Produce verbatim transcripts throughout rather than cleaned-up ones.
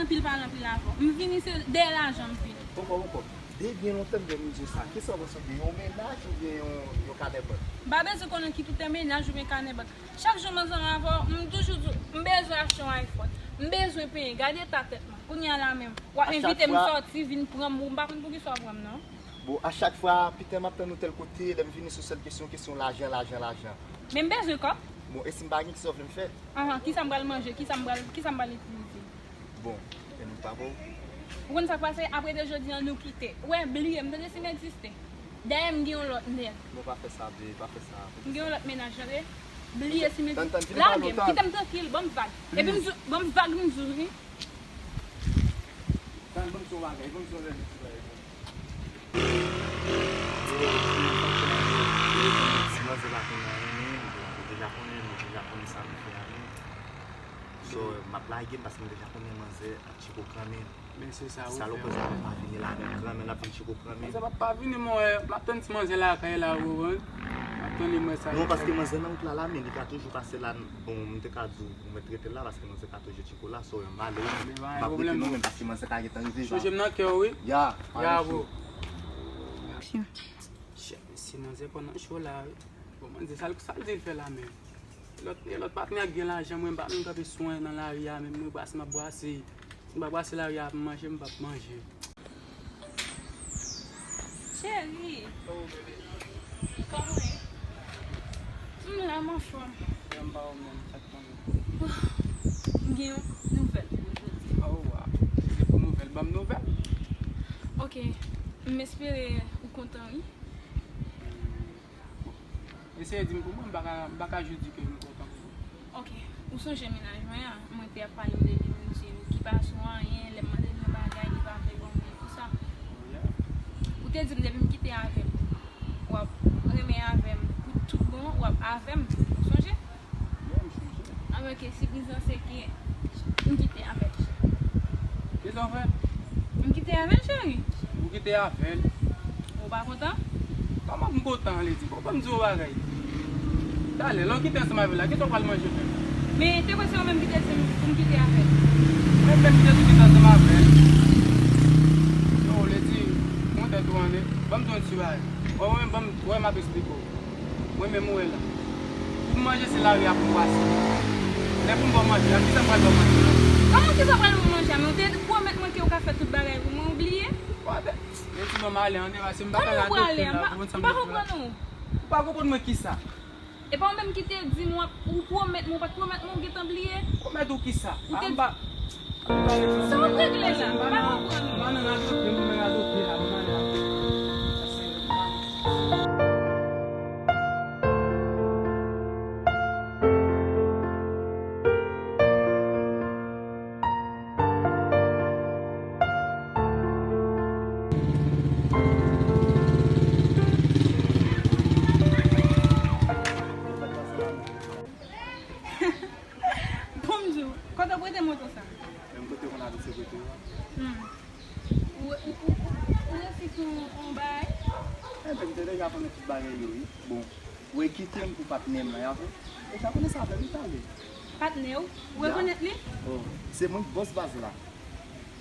Anpil pale, anpil avè w. M vini se dèyè lajan m vini. Poko, poko. De byen lontan m gen mizye sa. Kisa w panse w gen, yon mennaj oubyen yon, yon kanè bank? M pa bezwen konnen ki tenten mennaj oubyen kanè bank. Chak jou m ansanm avè w, m toujou di w, m bezwen achte yon iPhone. M bezwen penyen. Gade eta tèt mwen. Kounye a la menm, w ap envite m sòti, vin pran m, ou m pa konn poukisa w pran m, non. Bon, a chak fwa, piten m ap tann ou tèl kote, lè m vini sou sèl kesyon, kesyon lajan, lajan, lajan. Men m bezwen kòb. Bon, e si m pa gen, kisa w vle m fè? Ahan, kisa m pral manje, kisa m pral, kisa m pral itilize? Bon, e nou pa bon? Ou konn sa k pase? Apre de jodi an, nou kite. Ou wè, bliye m, tande si m egziste. Dayè, m gen yon lòt nèg. Non, pa fè sa, babe, pa fè sa. M gen yon lòt mennaj, tande. Bliye si m egziste. Lage m, kite m trankil, ban m vag. Epi m di w, ban m vag, m di w, wi. Tann, ban m di w yon bagay, ban m di w yon dènye ti bagay. Ti manzè pa konn anyen, men, bon, ou deja konnen, ou deja konnen sa m fè a, men. So, m ap lage m paske m deja konnen manzè ap tcheko kanmenm. Men se sa ou fè. Salopri sa pa vini la, men kanmenm l ap vin tcheko kanmenm. Manzè p ap pa vini, mwen, m ap tann ti manzè lakay la, ou konprann? M ap tann li, mwen, sa. Non, paske manzè nan wout la, la, men li ka toujou pase la, bon, m te ka di w, ou mèt rete la, paske manzè ka toujou tcheko la, so, yon malere, m p ap rete non, men paske manzè ka gentan rive la. Chonje m nan kè w, wi. Ya, ya, bro. Chè, si manzè pran nan cho la, wi. Bon, manzè, sa l, sa l di l fè la, menm? Lòt, e lòt patnè a k gen lajan, mwen, m pa menm kanpe swen nan lari a, menm mwen brase, m ap brase. Si m pa brase lari a, m manje, m p ap manje. Cheri. Oh, bebe. Kòman w ye? M la, m anfòm. Janm pa ou menm, sa k pran nou? M gen yon nouvèl pou ou jodi a. Oh, wow. Se pou nouvèl, ban m nouvèl. Ok. M espere ou kontan, wi. Eseye di m pou mwen, m pa ka, m pa ka jis di ke m kontan pou ou. Ok, ou sonje mennaj mwen an, mwen te ap pale w de li, m di w ki pa sou anyen, lè m mande l yon bagay, li pa vle ban mwen, pou sa. Ou te di m depi m kite avè l, w ap renmen avè m pou tout bon, w ap avè m, ou sonje? Anben, ke sipriz lan se ke m kite avè l. Kisa w fè? M kite avè l, cheri. Ou kite avè l? Ou pa kontan? Kòman m kontan, Lady? Bon, ban m di w yon bagay. Talè, lè w kite ansanm avè l la, kisa w pral manje menm? Men, te kwè se ou menm ki te di m pou m kite avè l. Mwen menm ki te di w kite ansanm avè l? Non, Lady, mwen tèt ou annik. Ban m di w yon ti bagay. Wè, mwen menm, ban m, wè, m ap esplike w. Mwen menm ou wè la. Pou m manje, se lari a pou m pase. Lè pou m ba w manje a, kisa m pral ba w manje a? Kòman kisa w pral ba m manje a? Men ou te pwomèt mwen ke ou ka fè tout bagay pou mwen, ou bliye? Wate, men ti nonm ale andevan, se m pa ka la. Kòman ou prale a? M pa konprann ou. Ou pa konprann mwen kisa? E pa ou menm ki te di m w ap, ou pwomèt mwen, ou pa t pwomèt mwen, ou gentan bliye? Pwomèt ou kisa? Ou te di. Sa w ap regle la? M pa konprann ou. Bon, m di w, kote w prete moto sa? Menm kote w konn abitye prete yo a. Hmm. Ou, ou, ou, ou, ou resi sou yon bagay? Enben, m te deja konnen tout bagay yo, wi. Bon, ou kite m pou patnè m nan, y a vre? Deja konnen sa fè m talè. Patnè w? Ou rekonèt li? Oh, se mwen k bòs baz la.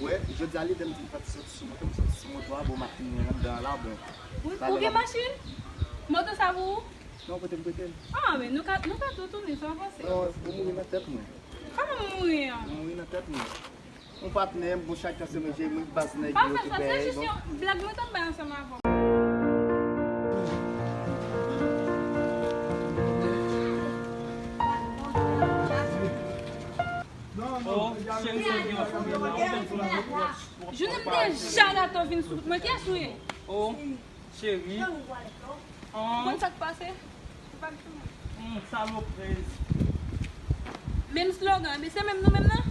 Wè, jodi a li te m di m pati soti sou moto, m soti sou moto a, bon, m ap vin anndan la, bon. Ou, ou gen machin? Moto sa pou ou? Non, kote m prete l? Ah, men nou ka, nou ka tou tounen, sa w panse? Non, ou mouri nan tèt mwen. Kòman m mouri an? Ou mouri nan tèt mwen. Yon patnè m, bon, chak tan se mwen, se mwen k baz nèg yo, tout bagay, bon. Pa fè sa, se jis yon blag mwen t ap bay ansanm avè w. Oh, cheri, sa gen yon fanmi la. Jounen m deja gato vin sou mwen, kiyès ou ye? Oh, cheri. Ou konn sa k pase? Ou pa m tounen. Hmm, saloprez. Menm slogan, ebyen se menm nou menm nan?